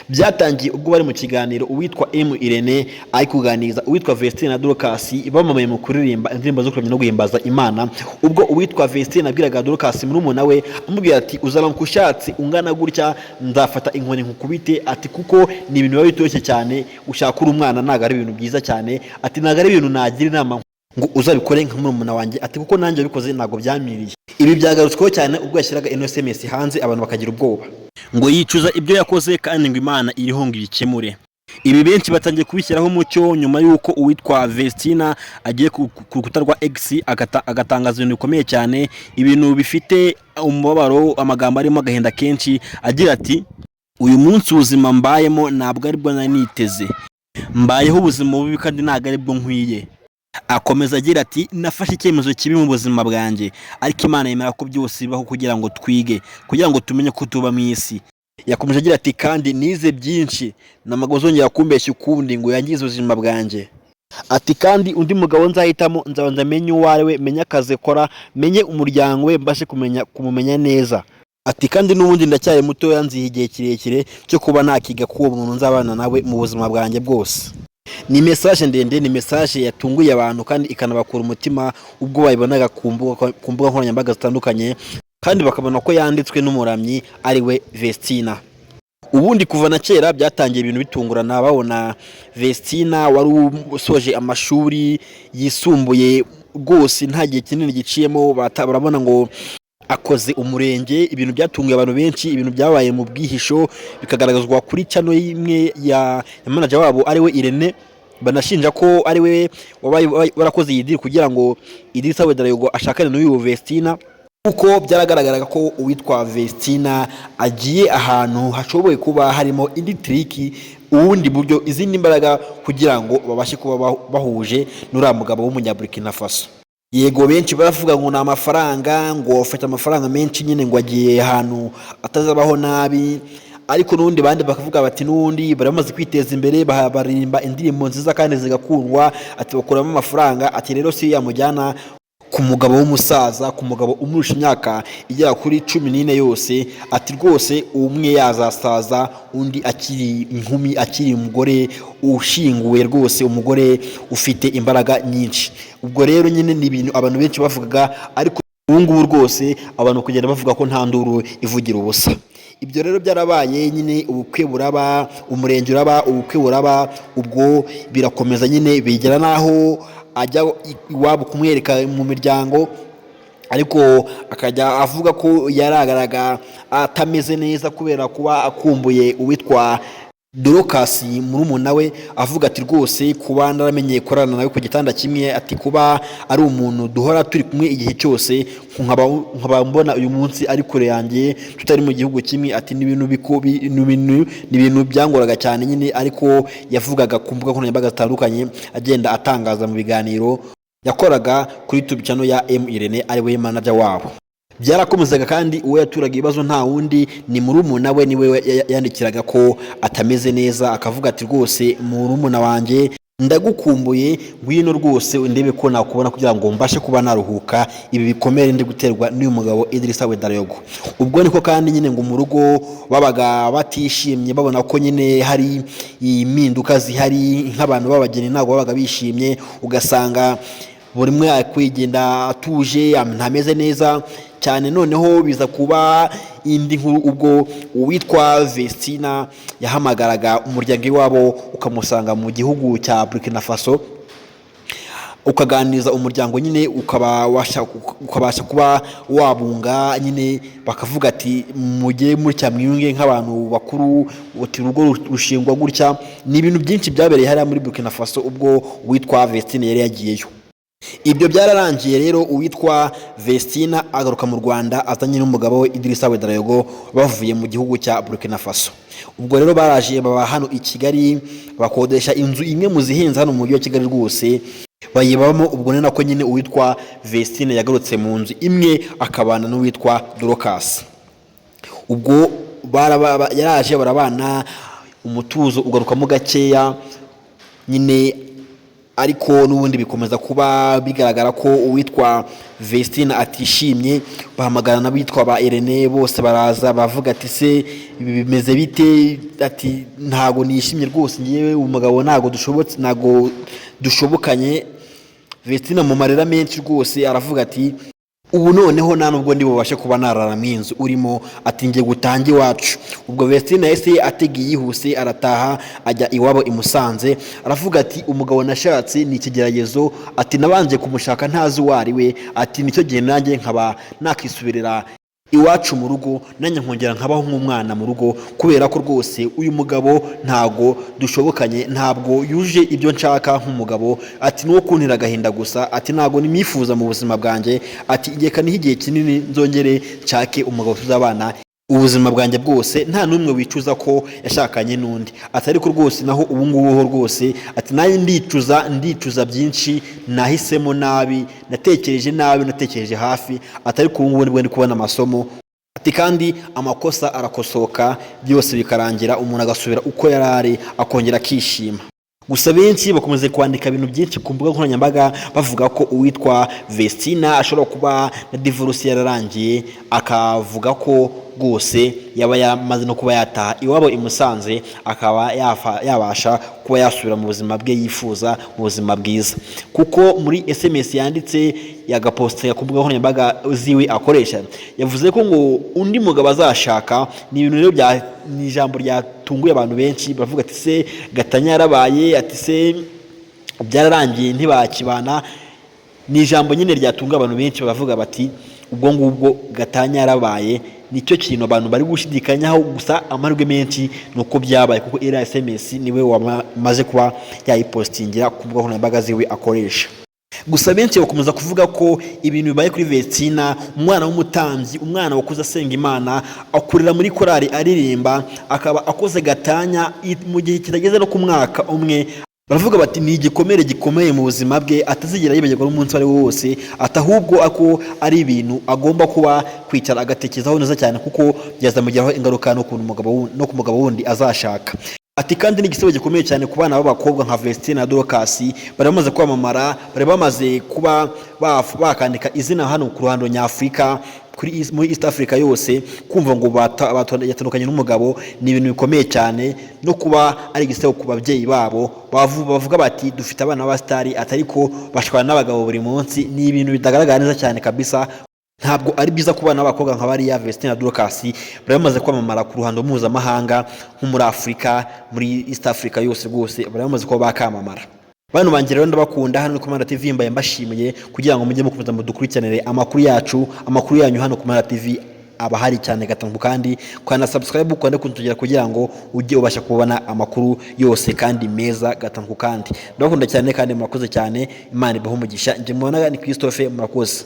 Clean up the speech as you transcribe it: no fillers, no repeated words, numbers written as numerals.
Byatangiye ubwo bari mu kiganiro, uwitwa M Irene ari kuganiriza uwitwa Vestine na Dorcas, bamamaye mu kuririmba indirimbo zo kuramya no guhimbaza Imana. Ubwo uwitwa Vestine abwiraga Dorcas, murumuna we, amubwira ati: "Uzaramuka ushatse ungana gutya, nzafata inkoni nkukubite," ati kuko ni ibintu biba bitoroshye cyane, ushaka uri umwana, ntabwo ari ibintu byiza cyane, ati ntabwo ari ibintu nagira inama ngo uzabikore nka murumuna wanjye, ati kuko nanjye wabikoze ntabwo byamiriye. Ibi byagarutsweho cyane ubwo yashyiraga ino SMS hanze, abantu bakagira ubwoba ngo yicuza ibyo yakoze kandi ngo Imana iriho ngo ibikemure. Ibi benshi batangiye kubishyiraho umucyo nyuma y'uko uwitwa Vestina agiye ku rukuta rwa X, agatangaza ibintu bikomeye cyane, ibintu bifite umubabaro, amagambo arimo agahinda kenshi, agira ati: "Uyu munsi ubuzima mbayemo ntabwo aribwo nari niteze, mbayeho ubuzima bubi kandi ntabwo aribwo nkwiye." Akomeza agira ati: "Nafashe icyemezo kibi mu buzima bwanjye, ariko Imana yemera ko byose bibaho kugira ngo twige, kugira ngo tumenye ko tuba mu isi." Yakomeje agira ati: "Kandi nize byinshi, ntabwo uzongera kumbeshya ukundi ngo yangize ubuzima bwanjye." Ati: "Kandi undi mugabo nzahitamo nzabanza menye uwo ari we, menye akazi akora, menye umuryango we, mbashe kumenya kumumenya neza." Ati: "Kandi n'ubundi ndacyari mutoya, nziha igihe kirekire cyo kuba nakiga k'uwo muntu nzabana nawe mu buzima bwanjye bwose." Ni message ndende, ni message yatunguye abantu kandi ikanabakura umutima ubwo bayibonaga ku mbuga nkoranyambaga zitandukanye, kandi bakabona ko yanditswe n'umuramyi ari we Vestina. Ubundi kuva na kera byatangiye ibintu bitungurana, babona Vestina wari usoje amashuri yisumbuye rwose nta gihe kinini giciyemo, barabona ngo akoze umurenge. Ibintu byatunguye abantu benshi, ibintu byabaye mu bwihisho, bikagaragazwa kuri channel imwe ya manager wabo ari we Irene, banashinja ko ari we wabaye warakoze iyi deal kugira ngo Idrissa Ouedraogo ashakane n'uyu Vestina, kuko byaragaragaraga ko uwitwa Vestina agiye ahantu hashoboye kuba harimo indi trick, ubundi buryo, izindi mbaraga, kugira ngo babashe kuba bahuje n'uriya mugabo w'Umunyaburkina Faso. Yego, benshi baravuga ngo ni amafaranga, ngo afite amafaranga menshi nyine, ngo agiye ahantu atazabaho nabi. Ariko n'ubundi bandi bakavuga bati n'ubundi bari bamaze kwiteza imbere, baririmba indirimbo nziza kandi zigakundwa, ati bakuramo amafaranga, ati rero si yamujyana ku mugabo w'umusaza, ku mugabo umurusha imyaka igera kuri 14 yose, ati rwose umwe yazasaza undi akiri inkumi, akiri umugore ushinguwe rwose, umugore ufite imbaraga nyinshi. Ubwo rero nyine ni ibintu abantu benshi bavugaga, ariko ubu ngubu rwose abantu kugenda bavuga ko nta nduru ivugira ubusa. Ibyo rero byarabaye nyine, ubukwe buraba, umurenge uraba, ubukwe buraba, ubwo birakomeza nyine, bigera n'aho ajya iwabo kumwereka mu miryango, ariko akajya avuga ko yaragaraga atameze neza kubera kuba akumbuye uwitwa Dorcas, murumuna we, avuga ati rwose kuba naramenyeye kurarana nawe ku gitanda kimwe, ati kuba ari umuntu duhora turi kumwe igihe cyose, nkaba mbona uyu munsi ari kure yanjye, tutari mu gihugu kimwe, ati ni ibintu ni ibintu byangoraga cyane nyine. Ariko yavugaga ku mbuga nkoranyambaga zitandukanye, agenda atangaza mu biganiro yakoraga kuri YouTube channel ya M Irene, ari we manager wabo. Byarakomezaga kandi uwo yaturaga ibibazo nta wundi ni murumuna we, niwe yandikiraga ko atameze neza, akavuga ati: "Rwose murumuna wanjye, ndagukumbuye, ngwino rwose ndebe ko nakubona kugira ngo mbashe kuba naruhuka ibi bikomere ndi guterwa n'uyu mugabo Idrissa Ouedraogo." Ubwo niko kandi nyine ngo mu rugo babaga batishimye, babona ko nyine hari impinduka zihari, nk'abantu b'abageni ntabwo babaga bishimye, ugasanga buri umwe ari kwigenda atuje, ntameze neza cyane. Noneho biza kuba indi nkuru ubwo uwitwa Vestina yahamagaraga umuryango iwabo ukamusanga mu gihugu cya Burkina Faso, ukaganiriza umuryango nyine, ukabasha kuba wabunga nyine, bakavuga ati mujye mutya, mwiyunge nk'abantu bakuru, uti urugo rushingwa gutya. Ni ibintu byinshi byabereye hariya muri Burkina Faso ubwo uwitwa Vestine yari yagiyeyo. Ibyo byararangiye rero, uwitwa Vestina agaruka mu Rwanda azanye n'umugabo we Idrissa Ouedraogo, bavuye mu gihugu cya Burkina Faso. Ubwo rero baraje baba hano i Kigali, bakodesha inzu imwe mu zihenze hano mu mujyi wa Kigali rwose, bayibamo. Ubwo ni nako nyine uwitwa Vestine yagarutse mu nzu imwe akabana n'uwitwa Dorcas. Ubwo yaraje barabana, umutuzo ugarukamo gakeya nyine. Ariko n'ubundi bikomeza kuba bigaragara ko uwitwa Vestine atishimye. Bahamagara n'abitwa ba Irene, bose baraza, bavuga ati: "Se ibi bimeze bite?" Ati: "Ntago nishimye rwose, ngewe umugabo ntago dushobotse, ntago dushobokanye." Vestine mu marira menshi rwose aravuga ati: "Ubu noneho nta nubwo ndi bubashe kuba narara mu inzu urimo." Ati: "Ngiye gutanga iwacu." Ubwo Vestine yahise atega yihuse, arataha, ajya iwabo i Musanze. Aravuga ati: "Umugabo nashatse ni ikigeragezo." Ati: "Nabanje kumushaka ntazi uwo ari we." Ati: "Nicyo gihe nanjye nkaba nakisubirira iwacu mu rugo, nanjye nkongera nkabaho nk'umwana mu rugo, kubera ko rwose uyu mugabo ntago dushobokanye, ntabwo yuje ibyo nshaka nk'umugabo." Ati: "Ni uwo kuntera agahinda gusa." Ati: "Ntabwo nimifuza mu buzima bwanjye." Ati: "Reka niho igihe kinini nzongere nshake umugabo tuzabana ubuzima bwanjye bwose, nta n'umwe wicuza ko yashakanye n'undi." Ati: "Ariko rwose naho ubu ngubu ho rwose," ati, "nanjye ndicuza, ndicuza byinshi, nahisemo nabi, natekereje nabi, natekereje hafi." Ati: "Ariko ubu ngubu nibwo ndi kubona amasomo." Ati: "Kandi amakosa arakosoka, byose bikarangira umuntu agasubira uko yari ari, akongera akishima." Gusa benshi bakomeza kwandika ibintu byinshi ku mbuga nkoranyambaga, bavuga ko uwitwa Vestina ashobora kuba na divorce yararangiye, akavuga ko rwose yaba yamaze no kuba yataha iwabo i Musanze, akaba yabasha kuba yasubira mu buzima bwe yifuza, mu buzima bwiza, kuko muri SMS yanditse yagapostinga ku mbuga nkoranyambaga ziwe akoresha, yavuze ko ngo undi mugabo azashaka. Ni ibintu rero bya ni ijambo ryatunguye abantu benshi, baravuga ati: "Se gatanya yarabaye?" Ati: "Se byararangiye, ntibakibana?" Ni ijambo nyine ryatunga abantu benshi, baravuga bati: "Ubwo ngubwo gatanya yarabaye?" Nicyo kintu abantu bari gushidikanyaho. Gusa amahirwe menshi ni uko byabaye, kuko iriya SMS niwe wamaze kuba yayipostingira ku mbuga nkoranyambaga ziwe akoresha. Gusa benshi bakomeza kuvuga ko ibintu bibaye kuri Vestina, umwana w'umutambyi, umwana wakuze asenga Imana, akurira muri korali aririmba, akaba akoze gatanya mu gihe kitageze no ku mwaka umwe, baravuga bati ni igikomere gikomeye mu buzima bwe atazigera yibagirwa n'umunsi uwo ari wo wose. Ati ahubwo ko ari ibintu agomba kuba kwicara agatekerezaho neza cyane, kuko byazamugiraho ingaruka no ku mugabo wundi azashaka. Ati kandi ni igisebo gikomeye cyane ku bana b'abakobwa nka Vestine na Dorcas, bari bamaze kwamamara, bari bamaze kuba bakandika izina hano ku ruhando nyafurika, muri East Africa yose. Kumva ngo yatandukanye n'umugabo ni ibintu bikomeye cyane, no kuba ari igisebo ku babyeyi babo bavuga bati: "Dufite abana b'abasitari," atari ko bashwana n'abagabo buri munsi. Ni ibintu bitagaragara neza cyane kabisa, ntabwo ari byiza ku bana b'abakobwa nka bariya Vestine na Dorcas, bari bamaze kwamamara ku ruhando mpuzamahanga, nko muri Afurika, muri East Africa yose rwose bari bamaze kuba bakamamara. Bano banjye rero ndabakunda. Hano ni ku Mana TV, mbaye mbashimiye kugira ngo mujye mukomeza mudukurikiranire amakuru yacu, amakuru yanyu hano ku Mana TV aba ahari cyane gatanu. Kandi kanda subscribe, ukande kunzogera kugira ngo ujye ubasha kubona amakuru yose kandi meza gatanu. Kandi ndabakunda cyane kandi murakoze cyane. Imana ibahe umugisha. Njye mubona ni Christophe, murakoze.